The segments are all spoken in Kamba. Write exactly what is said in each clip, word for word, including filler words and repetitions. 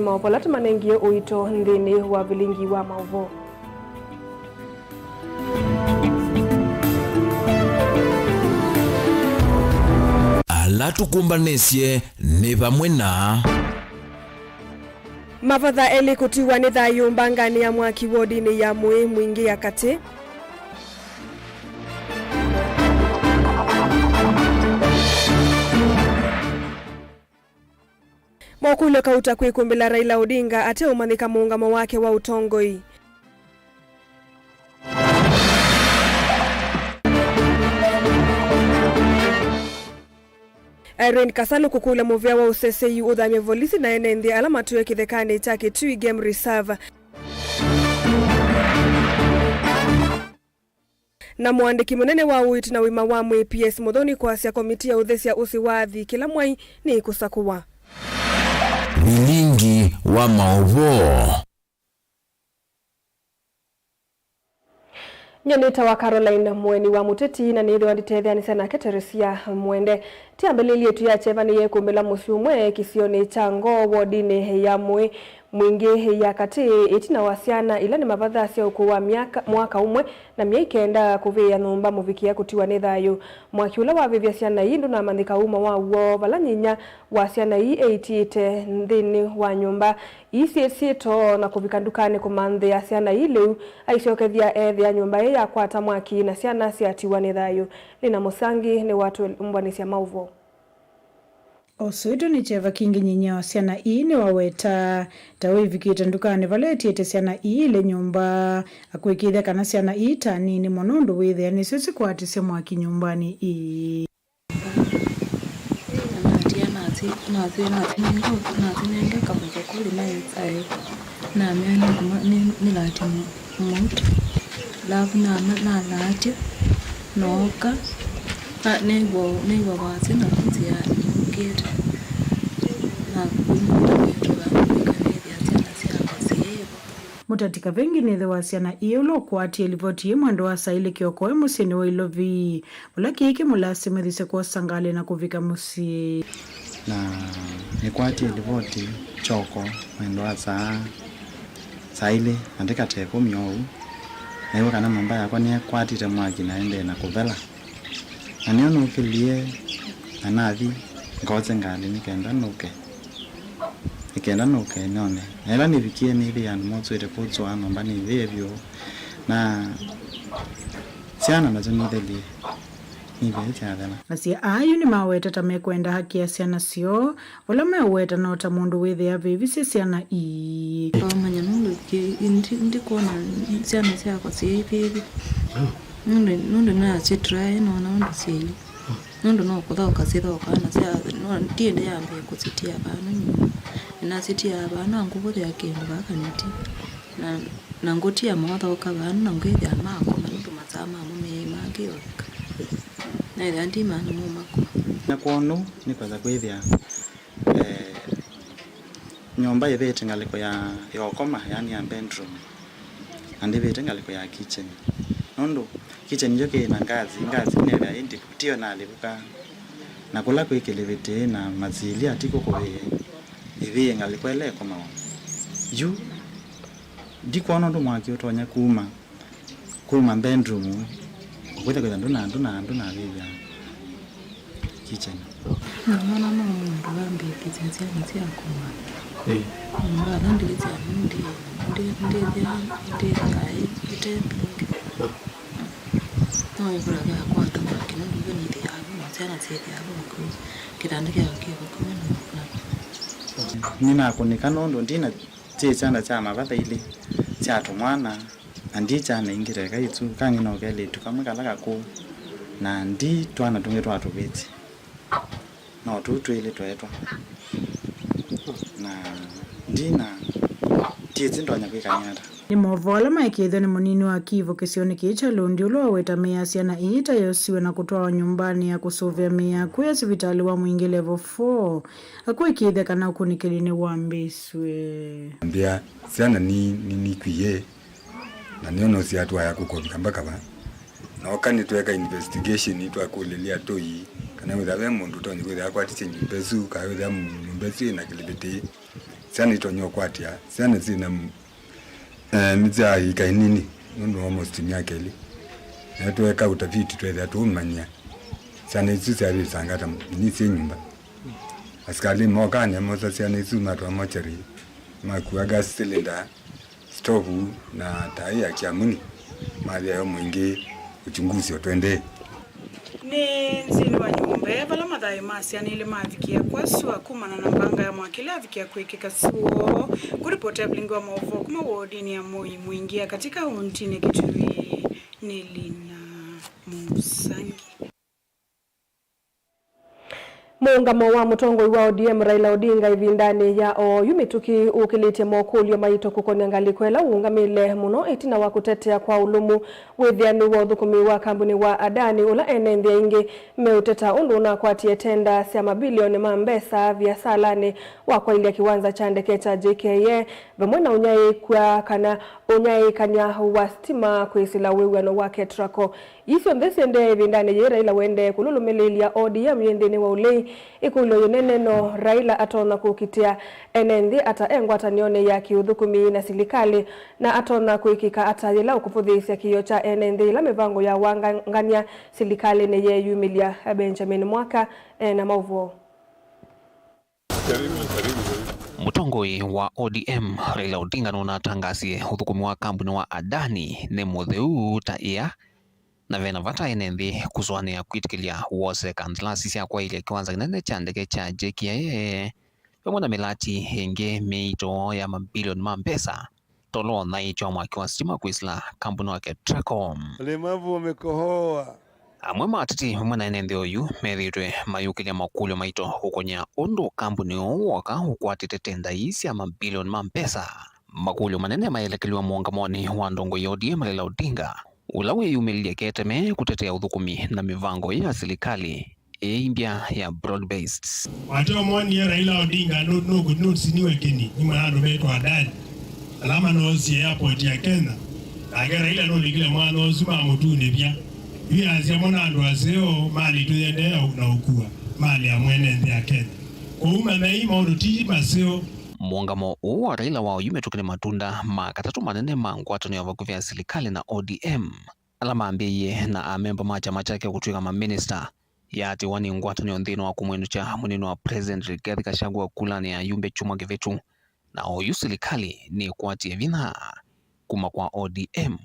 Maũvoo ala tũmanengie ũito nthĩnĩ wa vilingi wa maũvoo. Ala tũkũmbanĩsye nĩ vamwe na. Mavatha elĩ kũtiwa nĩ thayũ mbanganĩ ya mwaki wodinĩ ya Mũĩ Mwingĩ ya Katĩ. Mokũlyo kauta kwĩkũmbĩla Raila Odinga ateũmanyĩka mũũngamo wake wa ũtongoi. Irene Kasalu kũkũlya mũvea wa ũseseĩ ũthamye volisi na ene nthĩ ala matũe kĩthekanĩ kya Kitui Game Reserve. Na mũandĩki mũnene wa ũiiti na ũima wa mwĩĩ P S Mũthoni kwasya komiti ya ũthesya ũsĩ wa athi kĩla mwai nĩĩkũsakũwa. Vilingi wa maũvoo. Nyie nĩtawa Caroline Mũeni wa Mũteti, na nĩthĩwa nditetheanĩsya nake Teresia Mwende. Ti ambĩlĩlye ĩtu ya kyeva nĩyeekũmbĩla mũsyĩ ũmwe kĩsionĩ kya Ngoo, wodinĩ ya Mũĩ Mwingĩ ya Katĩ, ĩtina wa syana ila nĩ mavatha sya ũkũũ wa myaka, mwaka ũmwe na myei kenda kũvĩĩa nyũmba mũvikĩa kũtiwa nĩ thayũ. Mwaki ũla wavĩvya syana ii ndũnamanyĩka uma waw'o, vala nyinya wa syana ii eĩtĩĩte nthĩnĩ wa nyũmba ii syĩ syĩto na kũvika ndukanĩ kũmanthĩa syana ii lĩu aisyokethya eethĩa nyũmba ĩĩ yakwata mwaki na syana syatiwa nĩ thayũ. Lina Mũsangi nĩwatũmbwanĩsya maũvoo. Ũsũĩtwe nĩ kyeva kingĩ, nyinyia wa syana ii nĩwaweta ta wĩvikĩte ndukanĩ vala etiĩte syana ii ilĩ nyũmba, akwĩkĩĩthya kana syana ii ta nini mũno ũndũ wĩthĩa nĩsyo sikwatisye mwaki nyũmbanĩ ii. Natia nasĩ, nasĩ, nasĩ nenge, nasĩ nenge kamũthe kũlĩ maĩsae. Namea nĩkũma-, nĩ, nĩlati mauta. Alafu na, na, nalaatya, nooka, na, nĩw'a, nĩw'a wasya na nzĩa nĩũkĩte. Na kuma kwĩtũla kwĩka nĩthĩa syana syakwa syĩvo. Mũtati Kavengi nĩthe wa syana ii ũla ũkwatie livoti ĩ mwendo wa saa ilĩ kĩoko e mũsyĩnĩ wa Ilovi, vala kĩĩ kĩmũlasimĩthisye kwosa ngalĩ na kũvika mũsyĩ. Na nĩkwatie livoti kyoko mwendo wa saa, saa ilĩ, na ndĩka ta ĩkũmi oou, neew'a kana nyũmba yakwa nĩyakwatĩte mwaki na ĩendee na kũthela. Na nĩyo nũkĩlie na nathi ngose ngalĩ nĩ kenda nũke, nĩ kenda nũke none. Na ĩla nĩvikie nĩthĩie andũ mosũĩte kũsũa nyũmba nĩthĩe vyũ, na syana nasyo nĩthelie, nĩthĩe syathela. Asyai aa yu nĩmaweta ta mekwenda haki ya syana syoo, vala meũweta no ta mũndũ wĩthĩa avĩvisye syana ii. Twamanya nũndũ kĩ-, ndi-, ndikwona syana syakwa syĩivĩvye. Nũndũ, nũndũ nasitrai nona ũndũ syĩi. Nũndũ no kũthaũka sithaũkaa na sya, no, ndiendee yambĩe kũsitia vaa nanyuma. Nĩnasitia vaa na ngũvũthĩa kĩndũ vaa kaneti. Na, na ngũtia moothaũka vaa na ngwĩthĩa makoma nũndũ masaa mamo meĩ mangĩ ovika. Naĩthĩa ndimana mo makoma. Na kwondũ nĩkwesa kwĩthĩa, eh, nyũmba ĩvĩte ngalĩko ya, ya ũkoma, yani ya bedroom, na ndĩvĩte ngalĩko ya kitchen. Nũndũ kitchen nĩkyo kĩ na ngazi, ngazi nĩthĩa ĩ ndiku, tiyo nalĩvuka. Na kũla kwĩ kĩlĩvĩtĩ na masilya ti kũkũvĩe, ĩvĩe ngalĩko ĩla ĩkomawa. Yu ndikwona ũndũ mwaki ũtonya kuma kuma bedroom, ũkwĩtha kwĩtha ndũna, ndũna, ndũnavĩvya kitchen. Nĩmona no mũndũ wambĩkĩsya syana syakwa. Ĩĩ. Nyũmba ĩla ndĩkĩsya ndi, ndi, ndĩthĩa, ndĩthĩa ĩte mbingĩ. No ĩvũla yakwata mwaki nũndũ ĩyo nĩthĩaa vu, na syana syĩthĩaa vu vakuvĩ, kĩtanda kyakwa kĩ vakuvĩ na, na. Nĩnakũnĩka nũndũ ndina syĩ syana sya mavatha ilĩ sya tũmwana. Na ndi kyana ingĩ teka ĩsu, kangĩ no kelĩtu kamwe kala kakũũ, na ndi twana tũngĩ twa tũvĩti, no tũu twĩlĩ tweetwa, na ndi na, ndyĩsĩ ndonya kwĩka ata. Nĩ maũvoo ala maekĩĩthw'a nĩ mũnini wa Kivu kĩsionĩ kĩĩ kya Lundi, ũla waweta mĩĩ ya syana ii ta yosiwe na kũtwawa nyũmbanĩ ya kũsũvĩa mĩĩ ya akw'ũ ya sivitalĩ wa Mwingĩ Level four, akwĩkĩĩthya kana ũkunĩkĩli nĩwambĩĩsw'e. Mbĩa syana ni, ni, nikwie. Na nĩyo no syatwaya kũkovika mbaka va. Nooka nĩtweka investigation, twakũlĩlya atũi kana wĩthĩa ve mũndũ ũtonya kwĩthĩa akwatisye nyũmba ĩsu, kana wĩthĩa nyũmba ĩsu ĩna kĩlĩvĩtĩ. Syana itonya ũkwatĩa, syana syĩna m-, eh, nĩ sya ĩka ĩnini, nũndũ almost myaka ĩlĩ. Na tweeka ũtafiti, tweethĩa tũũmanyĩa syana isu syavĩsanga ata nĩ syĩ nyũmba. Asikalĩ mookaa na mosa syana isu matwaa mochari, makua gas cylinder, stovu na taĩ ya kĩamuni, mathi nayo mũingĩ uchunguzi ũtwendee. Nĩ nthĩnĩ wa nyũmba vala mathayũ ma syana ilĩ mavikĩa kwaswa kumana na mbanga ya mwaki ĩla yavikĩa kwĩkĩka Suo. Kũripoti ya vilingi wa maũvoo kuma wodinĩ ya Moi Mwingi ya katĩ kauntinĩ Kitui nĩ Lina Musangi. Mũũngamo wa mũtongoi wa O D M Raila Odinga ĩvindanĩ ya oyu mĩtũkĩ ũkĩlĩtye mokũlyo maito kũkonĩa ngalĩko ĩla ũũngamĩle mũno ĩtina wa kũtetea kwa ũlũmu wĩthĩanĩu wa ũthũkũmi wa kambuni wa Adani, ũla ene nthĩ aingĩ meũteta ũndũ ũnakwatie tenda sya mabilioni ma mbesa viasalanĩ wa kwaĩlya kĩwanza kya ndeke kya J K A, vamwe na ũnyaĩĩkw'a kana ũnyaĩĩkany'a wa sitima kwĩsĩla wĩw'ano wa Ketraco. Ii syonthe syendee ĩvindanĩ yĩĩ Raila ũendee kũlũlũmĩlĩĩlya O D M yĩ nthĩnĩ wa ũlei. Ĩkũlyo yĩnene no Raila atonya kũkitĩa ene nthĩ ata e ngwatanĩonĩ ya kĩũthũkũmi na silikalĩ, na atonya kwĩkĩka ata yĩla ũkũvũthĩĩsya kĩĩo kya ene nthĩ yĩla mĩvango ya wangangany'a silikalĩnĩ yeeyumĩlya? Benjamin Mwaka e na maũvoo. Mũtongoi wa O D M Raila Odinga nũnatangasie ũthũkũmi wa kambuni wa Adani nĩ mũtheu ta ĩa, na vena vata ene nthĩ kũsũanĩa kwĩtĩkĩlya wose kandalasi sya kwaĩlya kĩwanza kĩnene kya ndeke kya J K A, vamwe na mĩlati ĩngĩ mĩito ya mabilioni ma mbesa. Tolo ũnyaĩĩkyo wa mwaki wa sitima kwĩsĩla kambuni wa Ketraco. Ulemavu wamekohoa. Amwe ma ateti vamwe na ene nthĩ oyu methĩĩtwe mayũkĩlya makũlyo maito ũkony'a ũndũ kambuni ũũ woka ũkwatĩte tenda ii sya mabilioni ma mbesa. Makũlyo manene mayelekelw'a mũũngamonĩ wa ndongoi ya O D M Raila Odinga, ũla wĩyumĩlilye keteme kũtetea ũthũkũmi na mĩvango ya silikalĩ ĩimbya ya broad-based. Wateo monie Raila Odinga nũ-, nũkũ-, nũsiniwe kĩni nĩ mwana andũ metwa Adani, ala manoosie airport ya Kenya. Nake Raila nũlikile mwana ũsu mamũtunĩvya. Yu yasya mo na andũ aseo, mali tũyendee na ũkua mali ya mwene nthĩ ya Kenya. Kwoou manyai maũndũ ti maseo. Mũũngamo ũũ wa Raila wa oyu mĩtũkĩ nĩ matunda ma katatũ manene ma ngwatanĩo vakuvĩ ya silikalĩ na O D M, ala mambĩĩie na amemba ma kyama kyake kũtw'ĩka maminista, yaatĩwa nĩ ngwatanĩo nthĩnĩ wa kũmwĩnũkya mũnini wa President Rigathi Gachagua kulanĩ ya ayumbe kyumwa kĩvĩtu, na oyu silikalĩ nĩkwatie vinya kuma kwa O D M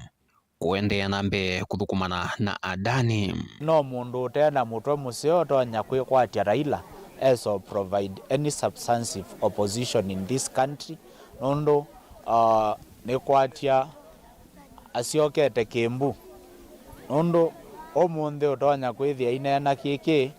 kũendeea na mbee kũthũkũmana na Adani. No mũndũ ũte na mũtwe mũseo ũtonya kwĩkwatya Raila eso provide any substantive opposition in this country, nũndũ, uh, nĩkwatya asyokete kĩmbu. Nũndũ ũmũnthĩ ũtonya kwĩthĩa ineena kĩkĩ,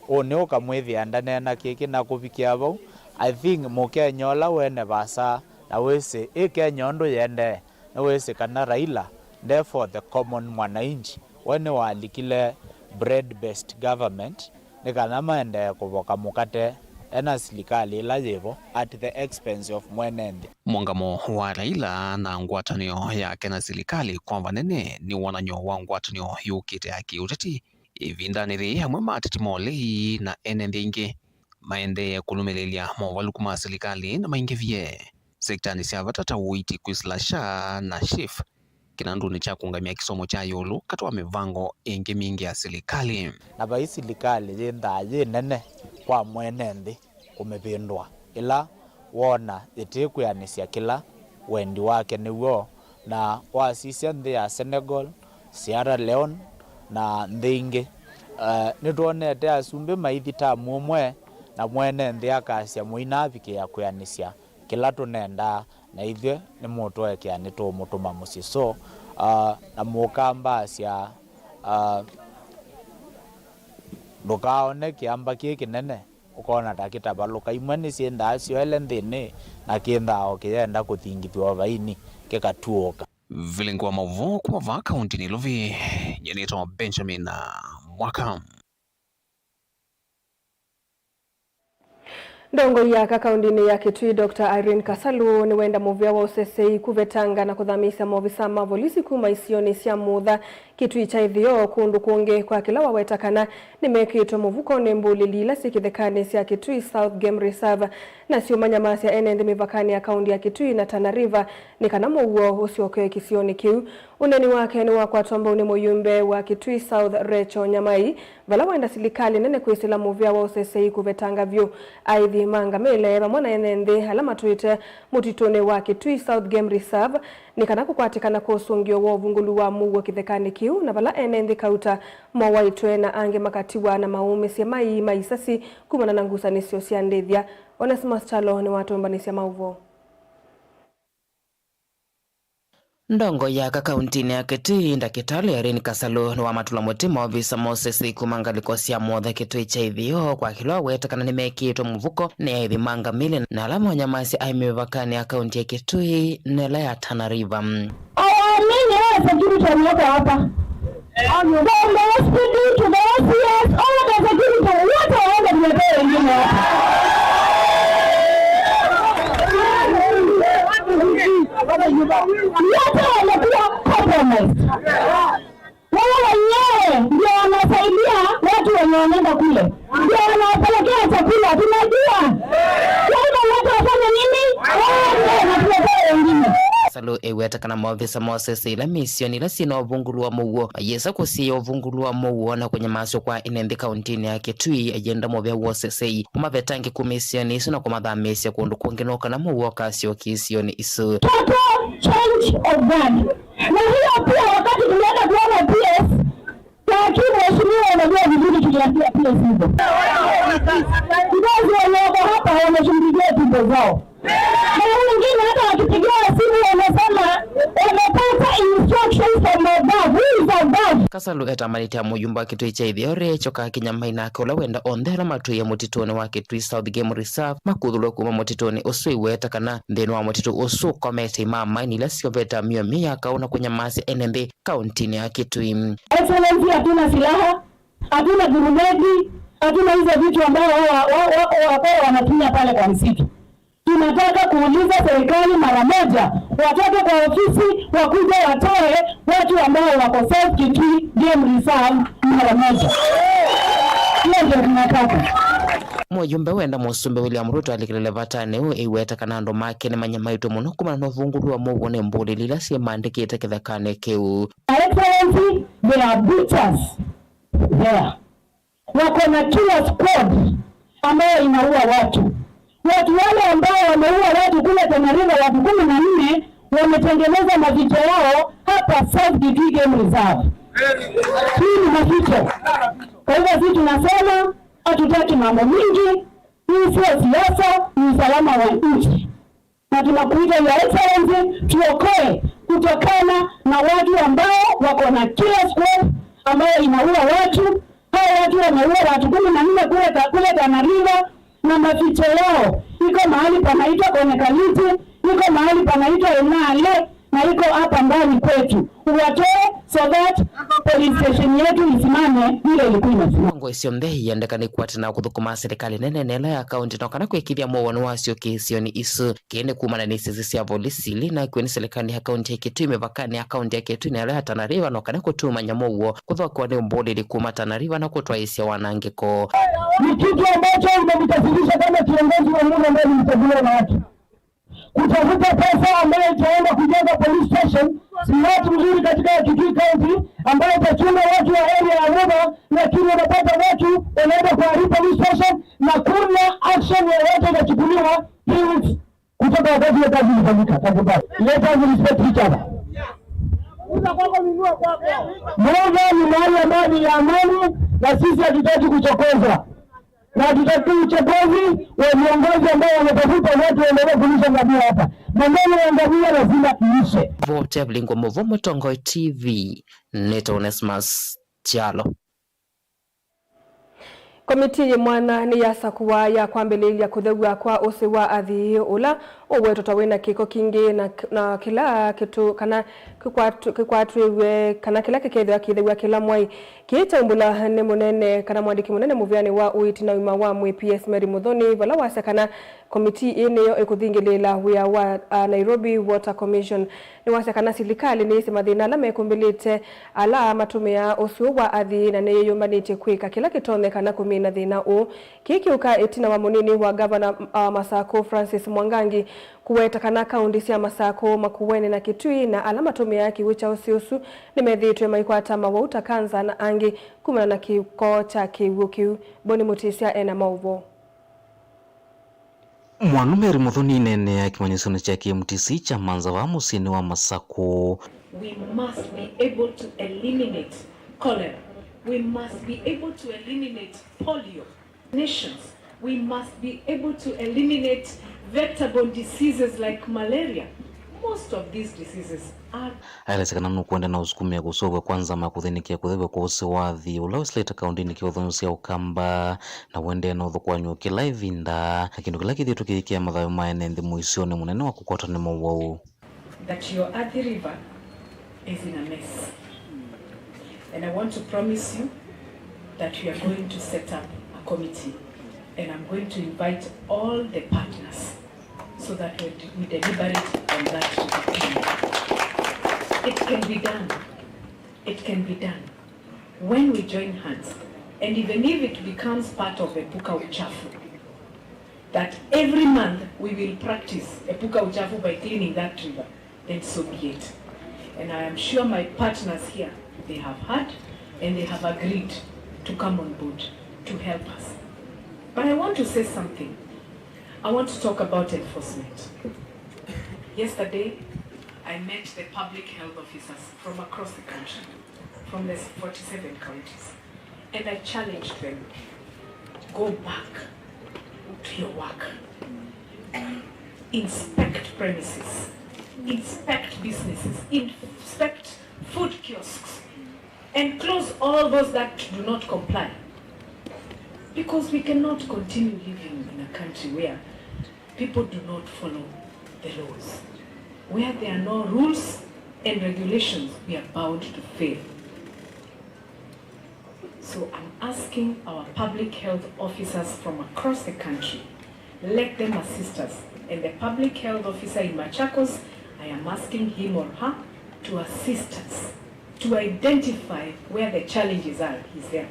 ũnĩ ũkamwĩthĩa ndaneena kĩkĩ na kũvikĩa vau. I think Mũkenya ũla wene vaasa na wĩsĩ ĩ Kenya ũndũ yendee, nĩwĩsĩ kana Raila nde for the common mwananchi. We nĩwalikile bread based government nĩ kana maendee kũvoka mũkate ena silikalĩ ĩla yĩvo at the expense of mwene nthĩ. Mũũngamo wa Raila na ngwatanĩo yake na silikalĩ kwa vanene nĩ wonany'o wa ngwatanĩo yũkĩte ya kĩũteti. Ĩvindanĩ yĩĩ, amwe ma ateti ma ũlei na ene nthĩ aingĩ maendee kũlũmĩlĩlya movalũku ma silikalĩ na maingĩvye sektanĩ sya vata ta ũiiti kwĩsĩla SHA na SHIF, kĩnandũnĩ kya kũngamya kĩsomo kya ĩũlũ katĩ wa mĩvango ĩngĩ mingĩ ya silikalĩ. Na vai silikalĩ yĩnthaa yĩ nene kwa mwene nthĩ kũmĩvĩndũa ĩla woona yĩtĩkwĩanĩsya kĩla wendi wake nĩw'o. Na wasisya nthĩ ya Senegal, Sierra Leone, na nthĩ ingĩ, eh, nĩtwonete asumbĩ maithi tamu ũmwe, na mwene nthĩ akasya mũinaavikĩa kwĩanĩsya kĩla tũnendaa, na ithyĩ nĩmũtũekea nĩtũũmũtũma mũsyĩ. So, ah, na mũkambaasya, ah, ndũkaone kĩamba kĩ kĩnene, ũkona ta kĩtavalũka. Imwe nĩsyĩndaa syoele nthĩnĩ, na kĩnthaa o kĩyenda kũthingithw'a o vaini, kĩkatuũka. Vilingi wa maũvoo kuma vaa kaunti Nairobi, nyie nĩtawa Benjamin Mwaka. Ndongoi ya aka kaũntĩnĩ ya Kitui, Doctor Irene Kasalu, nĩwenda mũvĩa wa ũsesei kũvetanga na kũthamĩĩsya maovisa ma volisi kuma isionĩ sya Mũtha, Kitui kya Ĩtheo, kũndũ kũngĩ, kwa kĩla waweta kana nĩmekĩtwe mũvuko nĩ mbũlĩli ila syĩ kĩthekanĩ sya Kitui South Game Reserve, nasyo manyamasya ene nthĩ mĩvakanĩ ya kaũntĩ ya Kitui na Tana River, nĩ kana mũuo ũsyoke kĩsionĩ kĩu. Ũneeni wake nĩwakwatwa mbau nĩ mũyumbe wa Kitui South, Rachel Nyamai, vala wenda silikalĩ nene kwĩsĩla mũvĩa wa ũsesei kũvetanga vyũ aithi ma ngamĩle vamwe na ene nthĩ ala matũĩte mũtitũnĩ wa Kitui South Game Reserve, nĩ kana kũkwatĩkana kwa ũsũngĩo wa ũvungũlu wa mũuo kĩthekanĩ kĩu, na vala ene nthĩ kauta mowaĩtwe na angĩ makatiwa na maũmĩsye mai ma isasi kumana na ngusanĩsyo sya ndĩthya. Onesmus Kyalo nĩwatũmbanĩsya maũvoo. Ndongoi ya aka kaũntĩnĩ ya Kitui, Ndakĩtalĩ Irene Kasalu, nĩwamatũla mũtĩ maovisa ma ũsesei kuma ngalĩko sya Mũtha, Kitui kya Ĩtheo, kwa kĩla waweta kana nĩmekĩĩtwe mũvuko nĩ aithi ma ngamĩle na ala manyamasya aĩ mĩvakanĩ ya kaũntĩ ya Kitui na ĩla ya Tana River. Hawaamini wale security walioko hapa. From the S P D to the O C S, all the security, wote waende, tuletee wengine hapa. Wote wamekuwa compromised. Wao wenyewe ndio wanasaidia watu wenye wanaenda kule. Ndio wanawapelekea chakula, tunajua. Kwa hivyo wote wafanye nini? Waende na tuletee wengine. Kasalu eweta kana maovisa ma ũsesei ila misioni ila syĩna ũvungũlu wa mũuo mayĩsa kũsiĩĩa ũvungũlu wa mũuo na kũnyamasw'a kwa ene nthĩ kaũntĩnĩ ya Kitui, ayenda mũvĩa wa ũsesei ũmavetange kuma isionĩ isu na kũmathamĩĩsya kũndũ kũngĩ no kana mũuo ũkasyoka isionĩ isu. Total change of guard. Na hiyo pia, wakati tulienda kuona P S, lakini mheshimiwa, unajua vizuri tuliambia P S hivyo. Because wenye wako hapa wameshughulikia tumbo zao. Na wengine hata wakipigiwa simu wanasema wamepata instructions from above. Who is above? Kasalu etambanĩtye mũyumba wa Kitui kya Ĩtheo, Rachel Kakinya Mai, nake ũla wenda onthe ala matwĩe mũtitũnĩ wa Kitui South Game Reserve makuthũlwe kuma mũtitũnĩ ũsu, eweta kana nthĩnĩ wa mũtitũ ũsu ũkomete imamaini ila syovete mĩo mĩĩ ya kaũ na kũnyamasya ene nthĩ kaũntĩnĩ ya Kitui. Excellency, hatuna silaha, hatuna guruneti, hatuna hizo vitu ambao wa, wa, wa, wa, wa wanatumia pale kwa msitu. Tunataka kuuliza serikali mara moja, watoke kwa ofisi, wakuje watoe watu ambao wako South Kitui Game Reserve mara moja. Hiyo ndio tunataka. Mũyumbe wenda Mũsumbĩ William Ruto alikĩlĩle vatanĩ ũũ, eweta kana andũ make nĩmanyamaĩtwe mũno kumana na ũvungũlu wa mũuo nĩ mbũlĩli ila syĩmandĩkĩte kĩthekanĩ kĩu. Your Excellency, there are butchers there. Wako na killer squad ambayo inaua watu. Watu wale ambao wameua watu kule Tana River, watu kumi na nne, wametengeneza maficho yao hapa South Kitui Game Reserve. Hii ni maficho. Kwa hivyo sisi tunasema hatutaki mambo mingi. Hii sio siasa, ni usalama wa nchi. Na tunakuita, Your Excellency, tuokoe kutokana na watu ambao wako na killer squad ambayo inaua watu. Hao watu wameua watu kumi na nne kule Ta-, kule Tana River, na maficho yao iko mahali panaitwa Konekaliti, iko mahali panaitwa Enale, na iko hapa mbali kwetu. Uwatoe so that police station yetu isimame vile ilikuwa inasimama. Ngoi syonthe iendeka nĩ kwatana kũthũkũma serikali nene na ĩla ya kaũntĩ no kana kwĩkĩthya mũuo nĩwasyokĩe isionĩ isu. Kĩĩ nĩ kumana na isese sya volisi ila inakw'o nĩ serikali ya kaũntĩ ya Kitui mĩvakanĩ ya kaũntĩ ya Kitui na ĩla ya Tana River no kana kũtumany'a mũuo kũthokewa nĩ ũmbũlĩli kuma Tana River na kũtwaĩĩsya wanangĩko. Ni kitu ambacho imenikasirisha kama kiongozi wa muda ambaye nilichaguliwa na watu. Kutafuta pesa ambayo itaenda kujenga police station, si watu mzuri katika Kitui County, ambayo itachunga watu wa area ya River, lakini unapata watu wanaenda kuharibu police station na kuna action yoyote inachukuliwa three weeks kutoka wakati hiyo kazi ilifanyika. Tafadhali, let us respect each other. Muda ni mahali ambayo ni ya amani, na sisi hatutaki kuchokozwa. Na hatutaki uchokozi wa viongozi ambao wanatafuta watu waendelee kulisha ngamia hapa. Maneno ya ngamia lazima iishe. Vote ya Vilingo Movo, Mũtongoi T V, nĩtawa Onesmus Kyalo. Komitii yĩ mwanya nĩyasakũwa ya kwambĩlĩĩlya kũthew'a kwa ũsĩ wa athi ũla ũwetwa ta wĩna kĩko kingĩ na, na kĩla kĩtũ, kana kĩkwatũ-, kĩkwatwĩw'e, kana kĩla kĩkethĩwa kĩthew'a kĩla mwai. Kĩĩ kyaumbũlwa nĩ mũnene, kana mwandĩki mũnene mũvĩanĩ wa ũiiti na ũima wa mwĩĩ, P S Mary Muthoni, vala wasya kana komitii ĩĩ nĩyo ĩkũthingĩlĩĩla wĩa wa, a, Nairobi Water Commission. Nĩwasya kana silikalĩ nĩyĩsĩ mathĩna ala mekũmbĩlĩte ala matũmĩaa ũsĩ ũũ wa athi, na nĩyĩyũmbanĩtye kwĩka kĩla kĩtonyeka na kũmina thĩna ũũ. Kĩĩ kĩũka ĩtina wa mũnini wa ngavana, a, Masakũ, Francis Mwangangi, kũweta kana kaũndĩ sya Masakũ, Makueni na Kitui na ala matũmĩaa kĩw'ũ kya ũsĩ ũsu nĩmethĩĩtwe maikwata mawau ta kanza na angĩ kumana na kĩko kya kĩw'ũ kĩu. Boni Mũtĩsya ena maũvoo. Mwalu Mary Muthoni aineenea kĩmanyĩsyonĩ kya K M T C kya Manza vaa mũsyĩnĩ wa Masakũ. We must be able to eliminate cholera. We must be able to eliminate polio. Nations, we must be able to eliminate vector-borne diseases like malaria. Most of these diseases are Aelesya kana nũkũendeea na ũsukumĩa kũseũvw'a kwa nzama ya kũthĩnĩkĩa kũthew'a kwa ũsĩ wa athi ũla wĩsĩlĩte kaũndĩnĩ kĩũthonĩ sya Ũkamba, na ũendee na ũthũkũan'yo kĩla ĩvinda, na kĩndũ kĩla kĩthĩĩtwe kĩyĩkĩa mathayũ ma ene nthĩ mũisyonĩ mũnene wa kũkwatwa nĩ mowau. That your Athi River is in a mess. And I want to promise you that we are going to set up a committee, and I'm going to invite all the partners so that we, we deliberate on that topic. It can be done. It can be done when we join hands, and even if it becomes part of Epuka Uchafu, that every month we will practice Epuka Uchafu by cleaning that river, then so be it. And I am sure my partners here, they have heard and they have agreed to come on board to help us. But I want to say something. I want to talk about enforcement. Yesterday, I met the public health officers from across the country, from the forty-seven counties, and I challenged them, go back to your work. Inspect premises, inspect businesses, inspect food kiosks, and close all those that do not comply. Because we cannot continue living in a country where people do not follow the laws. Where there are no rules and regulations, we are bound to fail. So I'm asking our public health officers from across the country, let them assist us. And the public health officer in Machakos, I am asking him or her to assist us to identify where the challenges are. He's there.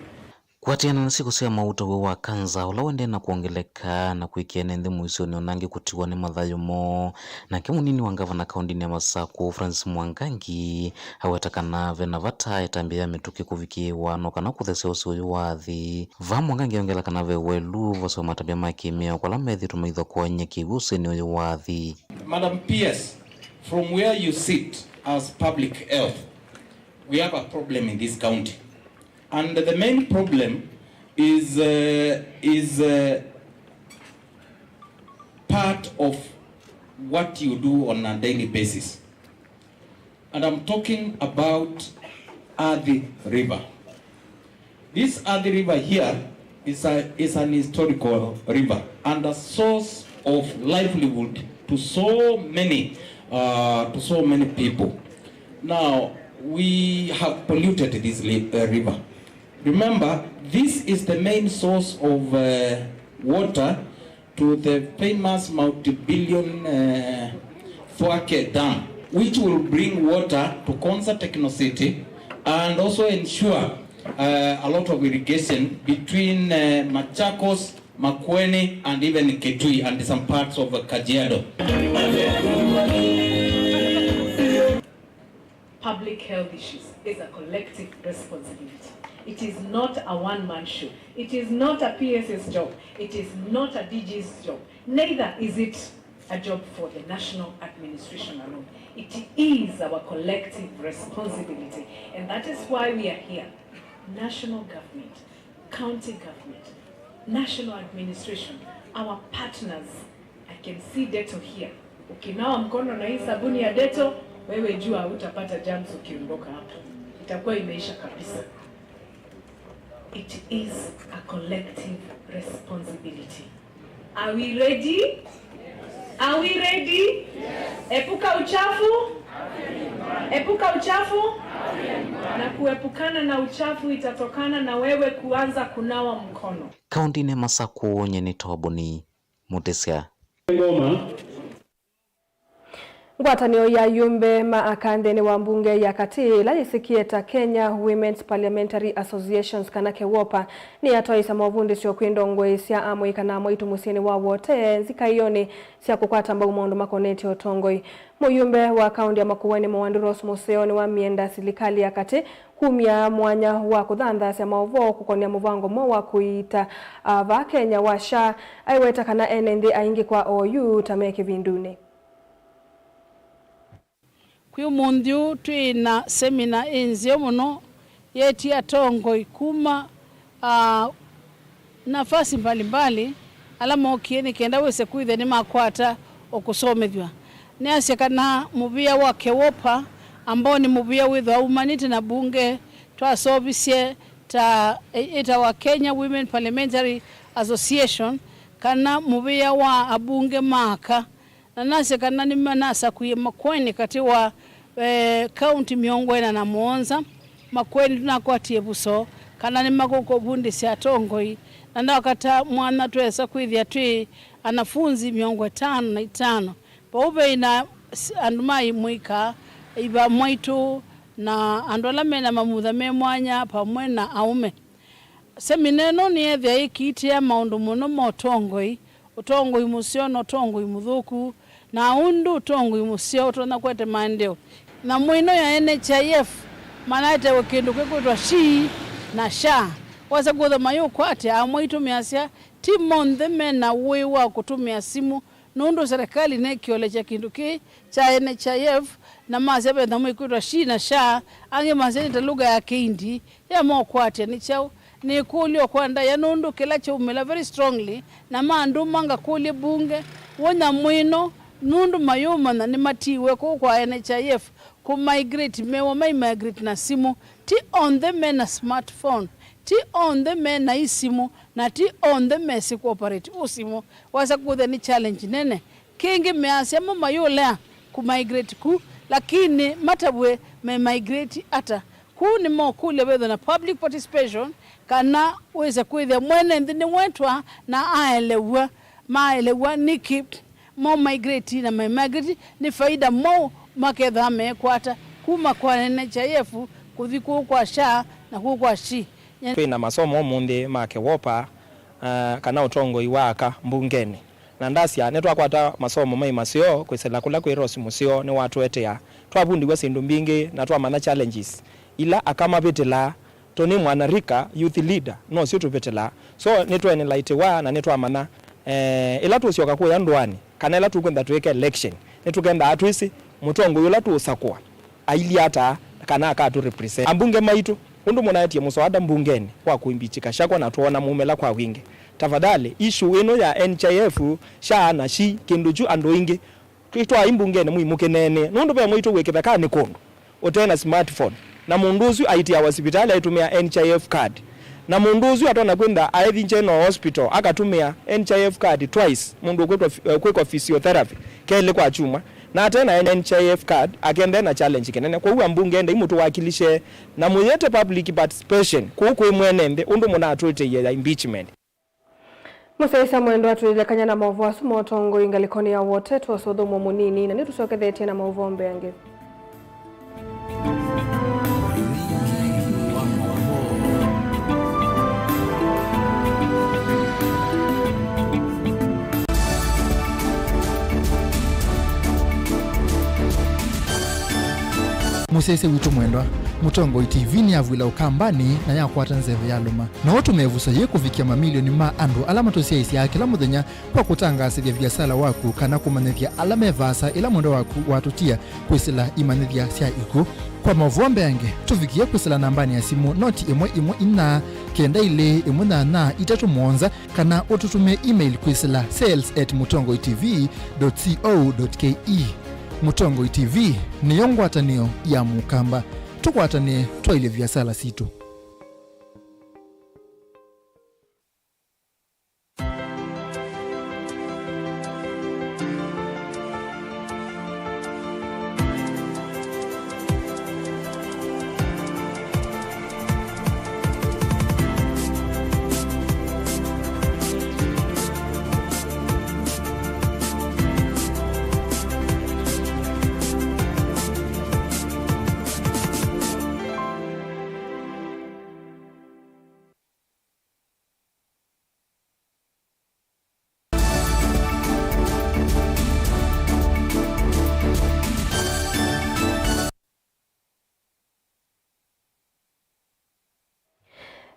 Kũatĩana na syĩko sya mawutaw'o wa kanza ũla ũendee na kwongeleka na kwĩkĩa ene nthĩ mũisyonĩ o na angĩ kũtiwa nĩ mathayũ moo, nake mũnini wa ngavana kaũndĩnĩ ya Masakũ, Francis Mwangangi, aweta kana ve na vata ĩtambya ya mĩtũkĩ kũvikĩĩwa no kana kũthesya ũsĩ ũyũ wa athi. Vaa Mwangangi aongela kana ve welu voseo matambya ma kĩmĩao kwa ala methĩĩtwe maithokoany'a kĩw'ũ ũsĩnĩ ũyũ wa athi. Madam P S, from where you sit as public health, we have a problem in this county. And the main problem is, uh, is, uh, part of what you do on a daily basis. And I'm talking about Athi River. This Athi River here is a, is an historical river and a source of livelihood to so many, uh, to so many people. Now, we have polluted this li-, uh, river. Remember, this is the main source of, uh, water to the famous multi-billion, uh, Thwake Dam, which will bring water to Konza Techno City and also ensure, uh, a lot of irrigation between, uh, Machakos, Makueni, and even Kitui and some parts of Kajiado. Public health issues is a collective responsibility. It is not a one-man show. It is not a P S's job. It is not a D G's job. Neither is it a job for the national administration alone. It is our collective responsibility, and that is why we are here. National government, county government, national administration, our partners. I can see Dettol here. Ukinawa mkono na hii sabuni ya Dettol, wewe jua hutapata germs ukiondoka hapa. Itakuwa imeisha kabisa. It is a collective responsibility. Are we ready? Are we ready? Epuka uchafu. Epuka uchafu. Na kuepukana na uchafu itatokana na wewe kuanza kunawa mkono. Kaũntĩnĩ Masakũ, nyie nĩ Toboni Mũtĩsya. Ngoma. Ngwatanĩo ya ayumbe ma aka nthĩnĩ wa mbunge ya katĩ, ĩla yĩsĩkĩe ta Kenya Women's Parliamentary Associations, kana KEWOPA, nĩyatwaĩĩsya movundĩsyo kwĩ ndongoi sya amũika na amwaitũ mũsyĩnĩ wa Wote nzikaĩonĩ sya kũkwata mbau maũndũ makonetye ũtongoi. Mũyumbe wa kaũntĩ ya Makueni Mũwandu Rose Mũseo nĩwamienda silikalĩ ya katĩ kumya mwanya wa kũthanthasya maũvoo kũkonĩa mũvango mweũ wa kũiita, a, vaa Kenya wa SHA, aiweta kana ene nthĩ aingĩ kwa oyu ta me kĩvindunĩ. Kwĩ ũmũnthĩ ũũ twĩ na semina ĩ nzeo mũno yeetie atongoi kuma, ah, nafasi mbalimbali ala mookie nĩ kenda wĩse kwĩthĩa nĩmakwata o kũsomethw'a. Nĩasya kana mũvĩa wa KEWOPA, ambao nĩ mũvĩa wĩthwa umanĩte na mbunge twaseũvisye ta ĩtawa Kenya Women Parliamentary Association, kana mũvĩa wa abunge ma aka. Na nasya kana nĩmanasakũie Makueni katĩ wa, eh, kaunti mĩongo ĩna na mũonza. Makueni tũnakwatie ĩvuso kana nĩmakũkũvundĩsya atongoi, na ndakata mwanya twesa kwĩthĩa twĩ anafunzi mĩongo ĩtano na itano. Vau veĩ na s-, andũ ma imũika, iva mwaitũ, na andũ ala mena mamutha me mwanya, vamwe na aũme. Semina ĩno nĩyeethĩa ĩkiitĩa maũndũ mũno ma ũtongoi, ũtongoi mũseo na ũtongoi mũthũku, na ũndũ ũtongoi mũseo ũtonya kũete maendeeo. Nyamũ ĩno ya N H I F manaetewe kĩndũ kĩkwĩtwa SHI na SHA. Wasa kwĩthĩa mayũkwatya, amwe aitũmĩasya ti monthe me na ũĩ wa kũtũmĩa simũ, nũndũ serikali nĩkĩolekya kĩndũ kĩĩ kya N H I F, na masya ve nyamũ ĩkwĩtwa SHI na SHA, angĩ masya nĩ ta lugha ya Kĩindi, ya mokwatya nĩ kyaũ? Nĩ ĩkũlyo kwa ndaĩa nũndũ kĩla kyaumĩla very strongly, na mandũma ngakũlye mbunge, w'o nyamũ ĩno, nũndũ mayũmanya nĩmatiiwe kũu kwa N H I F, kũ migrate, mewa mai migrate na simũ. Ti onthe me na smartphone, ti onthe me na isimũ, na ti onthe mesĩ kũ operate ũsimũ. Wasa kũthĩa nĩ challenge nene. Kĩngĩ measya mo mayũlea kũ migrate ku, lakini matavw'e me migrate ata. Kũu nĩmokũlya wĩthwe na public participation, kana wĩse kwĩthĩa mwene nthĩ nĩwetwa na aelew'a, maelew'a nĩkĩ mo migrate na me migrate, nĩ faida mwaũ makethĩwa mekwata kuma kwa N H I F kũthi kũu kwa SHA na kũu kwa SHI. Twĩ na masomo ũmũnthĩ ma KEWOPA, ah, kana ũtongoi wa aka mbungenĩ. Na ndasya, nĩtwakwata masomo maĩ maseo kwĩsĩla kũla kwĩ Rose Mũseo nĩwatũetea. Twavundĩw'a syĩndũ mbingĩ na twamanya challenges ila aka mavĩtĩlaa. Tũnĩ mwanarika, youth leader, nosyo tũvĩtĩlaa. So, nĩtweenelaitĩwa na nĩtwamanya, eh, ĩla tũũsyoka kũya ndũanĩ, kana ĩla tũkwenda twĩke election, nĩtũkendaa twĩsĩ mũtongoi ũla tũũsakũa ailyĩ ata kana akatũ represent. Ambunge maitũ, ũndũ mũnaetie mũswada mbungenĩ wa kũimpeach Gachagua na twoona maumĩla kwa wingĩ, tafadhali, issue ĩno ya N H I F, SHA na SHI, kĩndũ kyu andũ aingĩ twĩ twaĩ mbungenĩ mũimũkĩneenee, nũndũ ve mwaitũ wĩ kĩthekanĩ kũndũ ũte na smartphone, na mũndũ ũsu aitiawa sivitalĩ aitũmĩa N H I F card, na mũndũ ũsu atonya kwĩnda aethi General Hospital akatũmĩa N H I F card twice, mũndũ ũkwĩtwa, eh, kwĩkwa physiotherapy kelĩ kwa kyumwa, na ate na N H I F card akendee na challenge kĩnene. Kwoou ambunge endai mũtũwakilishe na mũyĩte public participation kũu kwĩ mwene nthĩ ũndũ mũnatwĩtĩie ya impeachment. Mũsyaĩĩsya mwendwa, twĩlekany'a na maũvoo asu ma ũtongoi ngalĩkonĩ ya Wote, twose ũthũmũo mũnini, na nĩtũsyokethetye na maũvoo mbee angĩ. Mũsyaĩĩsya witũ mwendwa, Mũtongoi T V nĩyavw'ĩla Ũkambanĩ na yakwata nzeve yalũma. No ũtũme ĩvuso yĩĩ kũvikĩa mamilioni ma andũ ala matũsyaĩĩsyaa kĩla mũthenya kwa kũtangaasĩthya viasala waku kana kũmanyĩthya ala me vaasa ĩla mwendwa waku watũtia kwĩsĩla imanyĩthya sya ikw'ũ. Kwa maũvoo mbeange, tũvikĩe kwĩsĩla nambanĩ ya simũ noti ĩmwe ĩmwe inya kenda ilĩ ĩmwe nyanya itatũ mũonza, kana ũtũtũmĩe email kwĩsĩla sales at mũtongoi T V dot co dot K E. Mũtongoi T V nĩyo ngwatanĩo ya Mũkamba. Tũkwatanĩe twaĩlye viasala sitũ.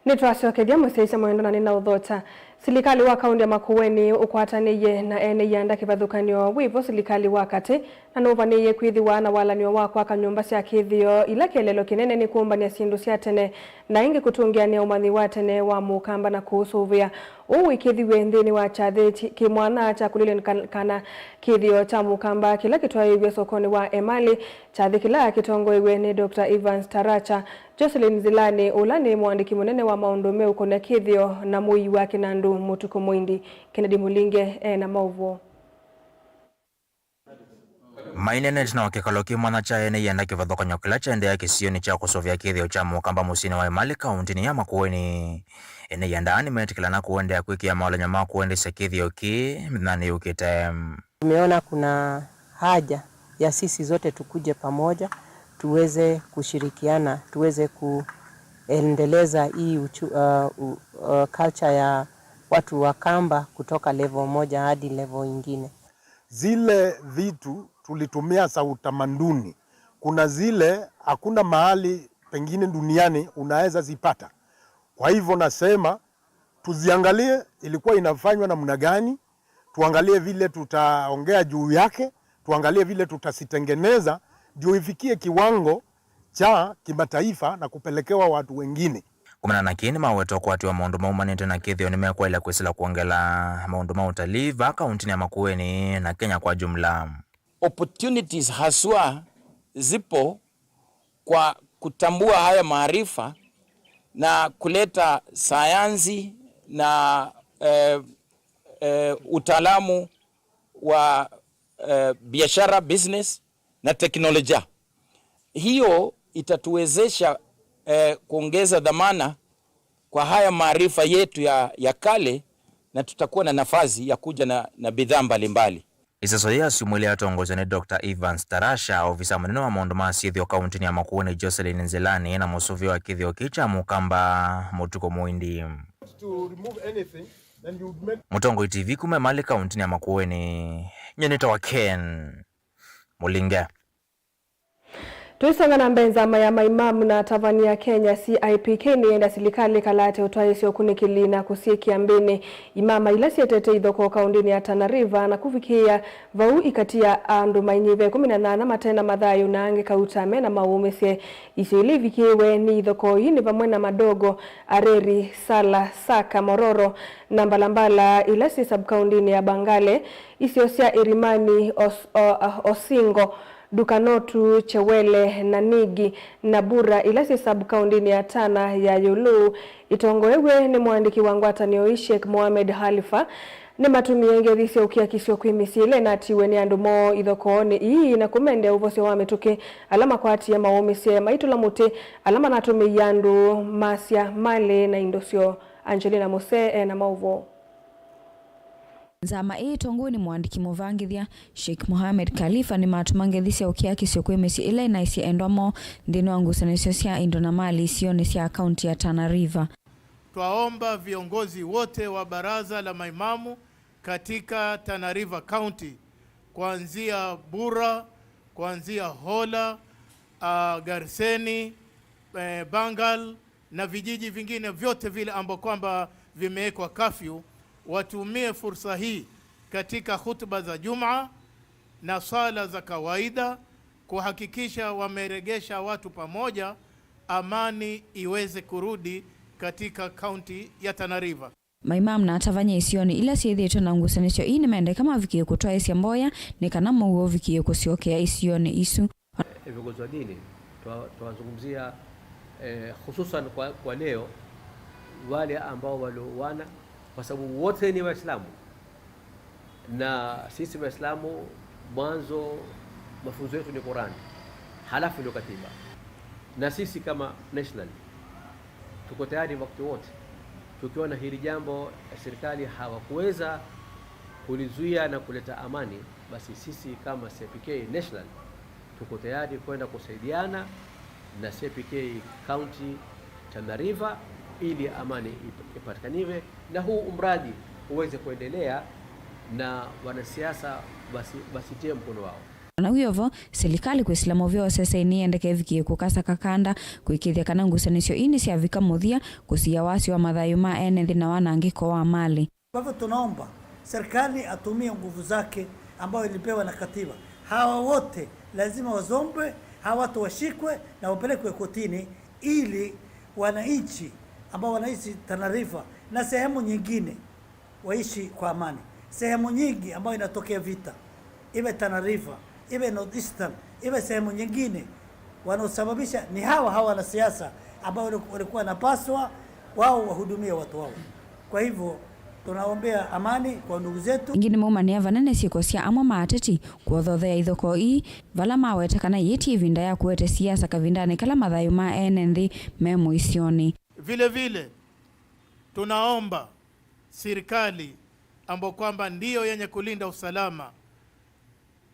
Nĩtwasyokethya mũsyaĩĩsya mwendwa na nĩnaũthokya. Silikalĩ wa kaũntĩ ya Makueni ũkwatanĩie na ene ianda kĩvathũkany'o wĩvo silikalĩ wa katĩ, na nũvanĩĩe kwĩthĩwa na walany'o wa kwaka nyũmba sya kĩthĩo ila kĩeleelo kĩnene nĩ kũmbany'a syĩndũ sya tene, na ĩngĩ kũtũngĩanĩa ũmanyi wa tene wa Mũkamba na kũũsũvĩa. Ũu wĩkĩthiw'e nthĩnĩ wa kyathĩ ki-, kĩmwana kya kũlĩlĩkana kĩthĩo kya Mũkamba kĩla kĩtwaĩĩw'e sokonĩ wa Emali, kyathĩ kĩla kĩtongoew'e nĩ Doctor Evans Taracha. Jocelyn Nzilani, ũla nĩ mũandĩki mũnene wa maũndũ meũkonya kĩthĩo na mũii wa kĩnandũ Mũtukũ Mũindi. Kennedy Mũlinge e na maũvoo. Maineenete na kĩkalo kĩ mwanya kya ene ianda kĩvathũkany'o kĩla kyaendeea kĩsionĩ kya kũsũvĩa kĩthĩo kya Mũkamba mũsyĩnĩ wa Emali kaũntĩnĩ ya Makueni. Ene ianda nĩmetĩkĩlana kũendeea kwĩkĩa maũlany'o ma kũendesya kĩthĩo kĩĩ mĩthenyanĩ yũkĩte. Tumeona kuna haja ya sisi zote tukuje pamoja, tuweze kushirikiana, tuweze kuendeleza hii uchu-, uh, u-, uh, culture ya watu wa Kamba kutoka level moja hadi level ingine. Zile vitu tulitumia za utamaduni, kuna zile hakuna mahali pengine duniani unaweza zipata. Kwa hivyo nasema, tuziangalie ilikuwa inafanywa namna gani, tuangalie vile tutaongea juu yake, tuangalie vile tutazitengeneza, ndio ifikie kiwango cha kimataifa na kupelekewa watu wengine. Kumana na kĩĩ, nĩmaweta ũkwati wa maũndũ maumanĩte na kĩthĩo nĩmekwaĩle kwĩsĩla kwongela maũndũ ma ũtalii vaa kaũntĩnĩ ya Makueni na Kenya kwa jumla. Opportunities haswa zipo kwa kutambua haya maarifa na kuleta sayansi na, eh, eh, utaalamu wa, eh, biashara, business na teknolojia. Hiyo itatuwezesha, eh, kuongeza dhamana kwa haya maarifa yetu ya, ya kale, na tutakuwa na nafasi ya kuja na, na bidhaa mbalimbali. Ĩseso yĩĩ ya syumwa ilĩ yatongosya nĩ Doctor Evans Tarasha, ovisa mũnene wa maũndũ ma syĩthĩo kaũntĩnĩ ya Makueni Jocelyn Nzilani, na mũsũvĩa wa kĩthĩo kĩĩ kya Mũkamba Mũtukũ Mũindi. Mũtongoi T V kuma Emali kaũntĩnĩ ya Makueni, nyie nĩtawa Ken Mũlinge. Tũisonga na mbee, nzama ya maimamu na atavany'a Kenya, C I P K, nĩyenda silikalĩ ĩkalate ũtwaĩĩsya ũkunĩkĩli na kũsyĩkĩa mbĩnĩ imama ila syetete ithokoo kaũntĩnĩ ya Tana River na kũvikĩĩa vau ikati ya andũ mainyĩve ĩkũmi na nyanya mate na mathayũ na angĩ kauta me na maũũmĩsye. Isio ila ivikĩĩwe nĩ ithokoo ii nĩ vamwe na Madogo, Areri, Sala, Saka, Mororo na Mbalambala ila syĩ sub-kaũntĩnĩ ya Bangale, isio sya Irimani, Os-, o-, Osingo, Dukanotu, Chewele, Nanigi na Bura ila syĩ sub-kaũntĩnĩ ya Tana ya ĩũlũ. Ĩtongoew'e nĩ mũandĩki wa ngwatanĩo ii, Sheikh Mohamed Khalifa, nĩmatũmie ngethi sya ũkiakisyo kwĩ mĩsyĩ ĩla ĩnatiwe nĩ andũ moo ithokoonĩ ii na kũmendea ũvosyo wa mĩtũkĩ ala makwatie maũũmĩsye maitũla mũtĩ ala manatũmĩie andũ masya malĩ na indo syoo. Angelina Muse e na maũvoo. Nzama ĩĩ ĩtongoew'e nĩ mũandĩki mũvangĩthya, Sheikh Mohamed Khalifa, nĩmatũma ngethi sya ũkiakisyo kwĩ mĩsyĩ ĩla ĩnaisye endwa moo nthĩnĩ wa ngusanĩsyo sya indo na mali isionĩ sya kaunti ya Tana River. Twaomba viongozi wote wa baraza la maimamu katika Tana River County, kuanzia Bura, kuanzia Hola, ah, Garseni, eh, Bangal, na vijiji vingine vyote vile ambao kwamba vimewekwa kafyu, watumie fursa hii katika hutuba za Juma na swala za kawaida kuhakikisha wameregesha watu pamoja, amani iweze kurudi katika kaunti ya Tana River. Maimamu na atavany'a isionĩ ila syĩthĩĩtwe na ngusanĩsyo ii nĩmendeka mavikĩe kũtwaĩĩsya mboya nĩ kana mũuo ũvikĩe kũsyokea isionĩ isu. Viongozi wa dini, twa-, twawazungumzia, eh, hususan kwa, kwa leo, wale ambao waliouana, kwa sababu wote ni Waislamu. Na sisi Waislamu, mwanzo mafunzo yetu ni Qur'an, halafu ndio katiba. Na sisi kama national, tuko tayari wakati wote, tukiona hili jambo, eh, serikali hawakuweza kulizuia na kuleta amani, basi sisi kama C P K National, tuko tayari kwenda kusaidiana na C P K County Tana River ili amani ip-, ipatikaniwe na huu mradi uweze kuendelea na wanasiasa wasi-, wasitie mkono wao. O na wĩ o vo, silikalĩ kwĩsĩla mũvea ũsesei nĩyendeka ĩvikĩe kũkasa kakanda kũĩkĩĩthya kana ngusanĩsyo ii nĩsyavika mũthya, kũsiĩa wasyo wa mathayũ ma ene nthĩ na wanangĩko wa malĩ. Kwa hivyo tunaomba serikali atumie nguvu zake ambayo ilipewa na katiba. Hawa wote lazima wazombwe, hawa watu washikwe na wapelekwe kotini ili wananchi ambao wanaishi Tana River na sehemu nyingine waishi kwa amani. Sehemu nyingi ambayo inatokea vita, iwe Tana River, iwe North Eastern, iwe sehemu nyingine, wanaosababisha ni hawa hawa wanasiasa ambao wali-, walikuwa wanapaswa wao wahudumie watu wao. Kwa hivyo, tunaombea amani kwa ndugu zetu. Ĩngĩ nĩmaumanĩa vanene syĩko sya amwe ma ateti kũothothea ithokoo ii, vala mawete kana yĩti ĩvinda ya kũete siasa kavindanĩ kala mathayũ ma ene nthĩ me mũisyonĩ. Vile vile, tunaomba serikali ambayo kwamba ndiyo yenye kulinda usalama,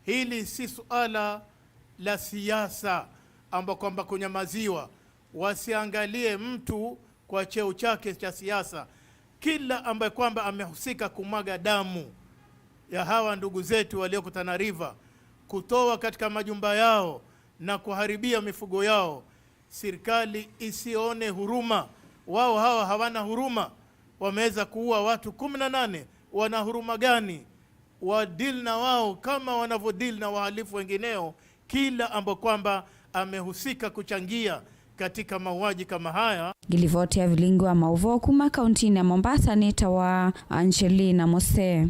hili si suala la siasa ambayo kwamba kunyamaziwa, wasiangalie mtu kwa cheo chake cha siasa. Kila ambaye kwamba amehusika kumwaga damu ya hawa ndugu zetu walioko Tana River, kutoa katika majumba yao na kuharibia mifugo yao, serikali isione huruma. Wao hawa hawana huruma, wameweza kuua watu kumi na nane, wana huruma gani? Wa deal na wao kama wanavyo deal na wahalifu wengineo, kila ambaye kwamba amehusika kuchangia katika mauaji kama haya. Ngĩlivoti ya vilingi wa maũvoo kuma kauntinĩ ya Mombasa nĩtawa Angelina Mose.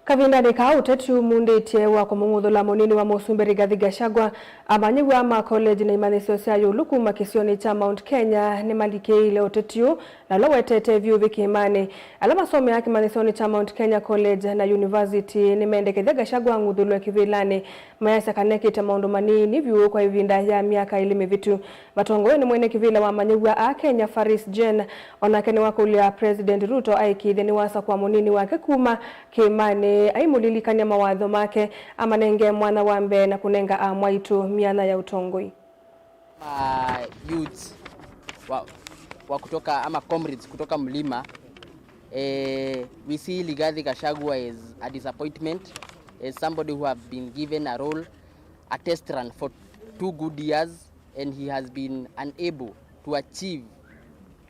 Kavindanĩ kaa ũteti umundĩtye wa kũmũng'uthũla mũnini wa mũsumbĩ Rigathi Gachagua, amanyĩw'a ma college na imanyĩsyo sya ĩũlũ kuma kĩsionĩ kya Mount Kenya nĩmalikĩĩile ũteti ũũ, na ũla wetete vyũ ũvĩ kĩĩmanĩ. Ala masomeaa kĩmanyĩsyonĩ kya Mount Kenya College na University nĩmendekethya Gachagua ang'uthũlwe kĩvĩlanĩ, mayasya kana ekĩte maũndũ manini vyũ kwa ĩvinda ya myaka ĩlĩ mĩvĩtu. Matongoew'e nĩ mwene kĩvĩla wa amanyĩw'a a Kenya, Faris Jane, o nake nĩwakũlya President Ruto aĩkĩĩthye nĩwasakũa mũnini wake kuma kĩĩmanĩ, aimũlilikany'a mawatho make, amanenge mwanya wa mbee na kũnenga amwaitũ myanya ya ũtongoi. Ma youths wa, wa kutoka, ama comrades kutoka Mlima, eh, we see Rigathi Gachagua as a disappointment, as somebody who have been given a role, a test run for two good years, and he has been unable to achieve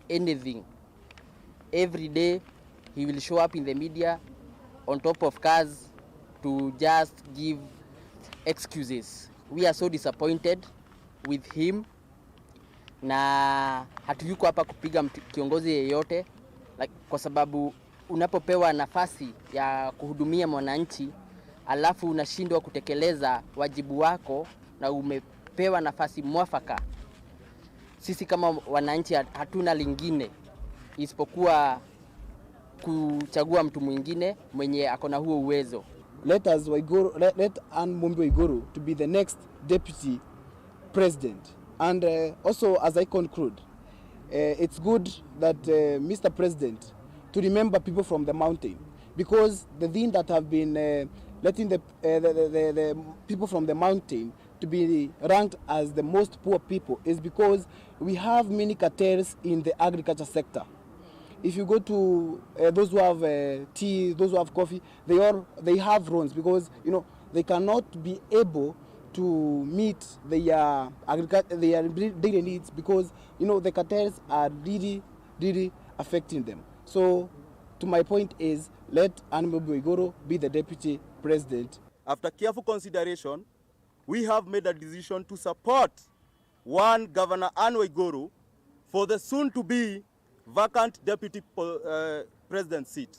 anything. Every day he will show up in the media on top of cars to just give excuses. We are so disappointed with him, na hatuyuko hapa kupiga mtu, kiongozi yeyote, like, kwa sababu unapopewa nafasi ya kuhudumia mwananchi alafu unashindwa kutekeleza wajibu wako na umepewa nafasi mwafaka, sisi kama wananchi hat-, hatuna lingine isipokuwa kuchagua mtu mwingine mwenye ako na huo uwezo. Let us Waiguru, let, let Anne Mumbi Waiguru to be the next deputy president. And, uh, also, as I conclude, uh, it's good that, uh, Mister President, to remember people from the mountain, because the thing that have been, uh, letting the, uh, the, the, the, the people from the mountain to be ranked as the most poor people is because we have many cartels in the agriculture sector. If you go to, uh, those who have, uh, tea, those who have coffee, they all, they have loans because, you know, they cannot be able to meet their agriculture, their daily needs because, you know, the cartels are really, really affecting them. So, to my point is, let Anne Mumbi Waiguru be the deputy president. After careful consideration, we have made a decision to support one Governor Anne Waiguru for the soon-to-be vacant deputy po-, uh, president seat.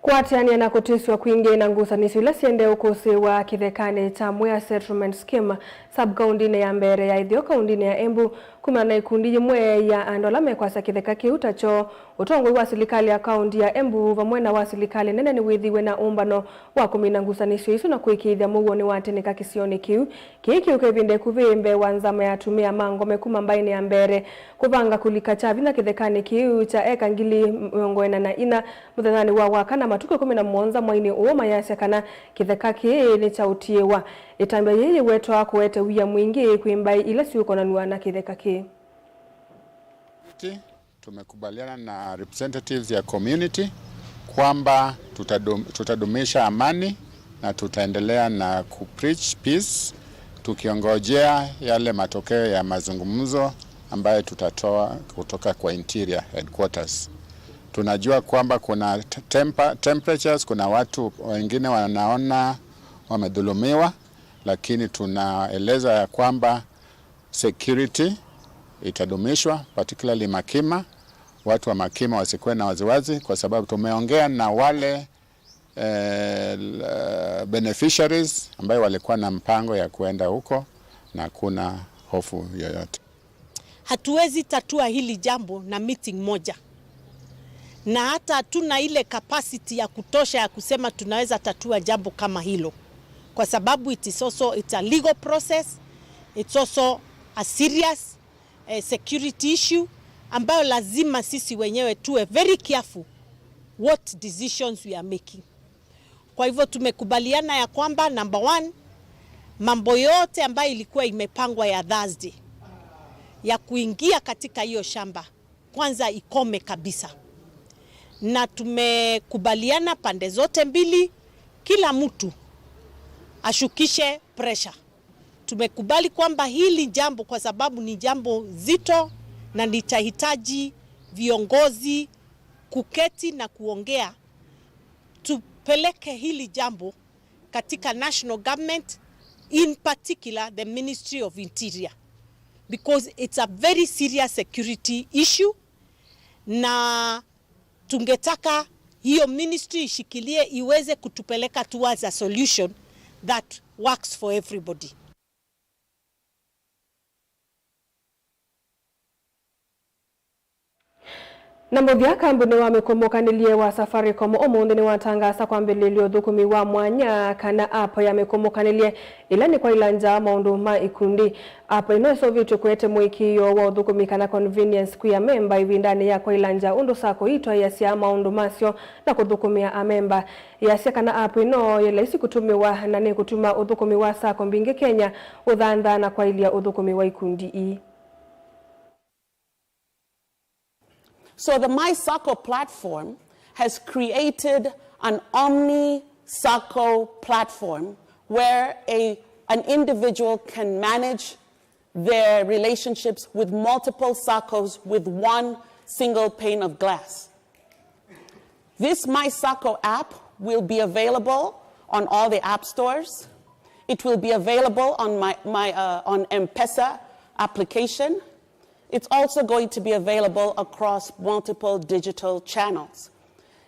Kũatĩanĩa na kũtĩsw'a kwingĩ na ngusanĩsyo ila siendee ũkũsĩĩwa kĩthekanĩ kya Mwea Settlement Scheme, sub-kaũndĩnĩ ya Mbeere ya Ĩtheo, kaũndĩnĩ ya Embu, kumana na ikundi yĩmwe ya andũ ala mekwasya kĩtheka kĩu ta kyoo, ũtongoi wa silikalĩ ya kaũndĩ ya Embu vamwe na wa silikalĩ nene nĩwĩthĩiwe na ũmbano wa kũmina ngusanĩsyo isu na kũĩkĩĩthya mũuo nĩwatĩnĩka kĩsionĩ kĩu. Kĩĩ kĩũka ĩvinda ĩkuvĩ mbee wa nzama ya atumĩa ma ngome kuma mbaĩnĩ ya Mbeere kũvanga kũlika kya vinya kĩthekanĩ kĩu kya eka ngili mĩongo ĩna na inya mũthenyanĩ wa Wakana, matukũ ĩkũmi na mũonza mweinĩ ũũ, mayasya kana kĩtheka kĩĩ nĩ kya ũtiĩwa. Ĩtambya yĩĩ yĩwetwa kũete wia mwingĩ kwĩ mbaĩ ila siũkonanw'a na kĩtheka kĩĩ. Ĩtĩ Tumekubaliana na representatives ya community kwamba tutadum-, tutadumisha amani na tutaendelea na ku preach peace, tukiongojea yale matokeo ya mazungumzo ambayo tutatoa kutoka kwa Interior Headquarters. Tunajua kwamba kuna t-, temper-, temperatures, kuna watu wengine wanaona wamedhulumiwa, lakini tunaeleza ya kwamba security itadumishwa, particularly Makima. Watu wa Makima wasikuwe na wasiwasi, kwa sababu tumeongea na wale, eh, l-, beneficiaries ambayo walikuwa na mpango ya kuenda huko, na hakuna hofu yoyote. Hatuwezi tatua hili jambo na meeting moja, na hata hatuna ile capacity ya kutosha ya kusema tunaweza tatua jambo kama hilo, kwa sababu it is also, it's a legal process, it's also a serious, eh, security issue ambayo lazima sisi wenyewe tuwe very careful what decisions we are making. Kwa hivyo tumekubaliana ya kwamba, number one, mambo yote ambayo ilikuwa imepangwa ya Thursday ya kuingia katika hiyo shamba, kwanza ikome kabisa. Na tumekubaliana pande zote mbili, kila mtu ashukishe pressure. Tumekubali kwamba hili jambo, kwa sababu ni jambo zito na litahitaji viongozi kuketi na kuongea, tupeleke hili jambo katika national government, in particular the Ministry of Interior, because it's a very serious security issue, na tungetaka hiyo ministry ishikilie, iweze kutupeleka towards a solution that works for everybody. Na mũthya, kambuni wa mĩkũmũkanĩlye wa Safaricom ũmũnthĩ nĩwatangaasa kwambĩlĩlya ũthũkũmi wa mwanya, kana app ya mĩkũmũkanĩlye, ĩla nĩ kwaĩla nza maũndũ ma ikundi. App ĩno ĩseũvĩtw'e kũete mũĩkĩĩo wa ũthũkũmi, kana convenience, kwĩ amemba ĩvindanĩ ya kwaĩla nza ũndũ sacco itwaĩĩasya maũndũ masyo na kũthũkũmĩa amemba. Yasya kana app ĩno yĩ laisi kũtũmĩwa na nĩkũtuma ũthũkũmi wa sacco mbingĩ Kenya ũthanthaa na kwaĩlya ũthũkũmi wa ikundi ii. So the My Sacco platform has created an omni Sacco platform where a, an individual can manage their relationships with multiple Saccos with one single pane of glass. This My Sacco app will be available on all the app stores. It will be available on my, my, uh, on M-Pesa application. It's also going to be available across multiple digital channels.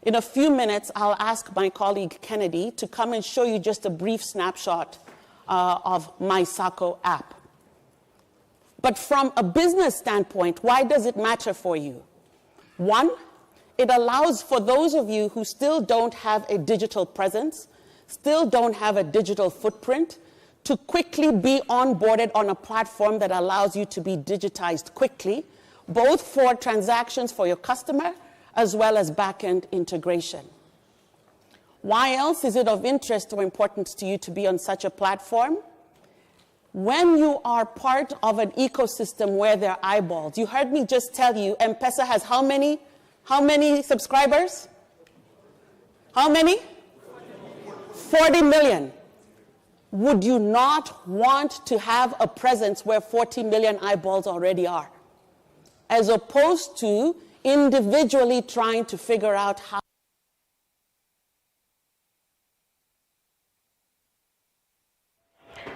In a few minutes, I'll ask my colleague Kennedy to come and show you just a brief snapshot, uh, of My Sacco app. But from a business standpoint, why does it matter for you? One, it allows for those of you who still don't have a digital presence, still don't have a digital footprint, to quickly be onboarded on a platform that allows you to be digitized quickly, both for transactions for your customer as well as back-end integration. Why else is it of interest or importance to you to be on such a platform? When you are part of an ecosystem where there are eyeballs, you heard me just tell you, M-Pesa has how many, how many subscribers? How many? Forty million. Would you not want to have a presence where forty million eyeballs already are, as opposed to individually trying to figure out how?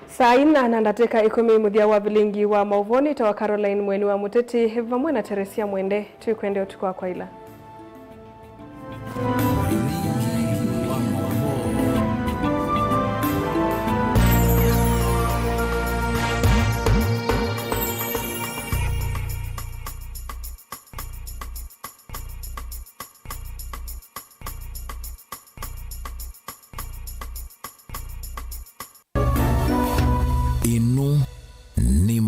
Saa ina na ndatĩka ĩkũmi, mũthya wa vilingi wa maũvoo nĩ tawa Caroline Mweni wa Mũteti vamwe na Teresia Mwende. Twĩkwende ũtukũ wa kwaĩla. Ĩno nĩ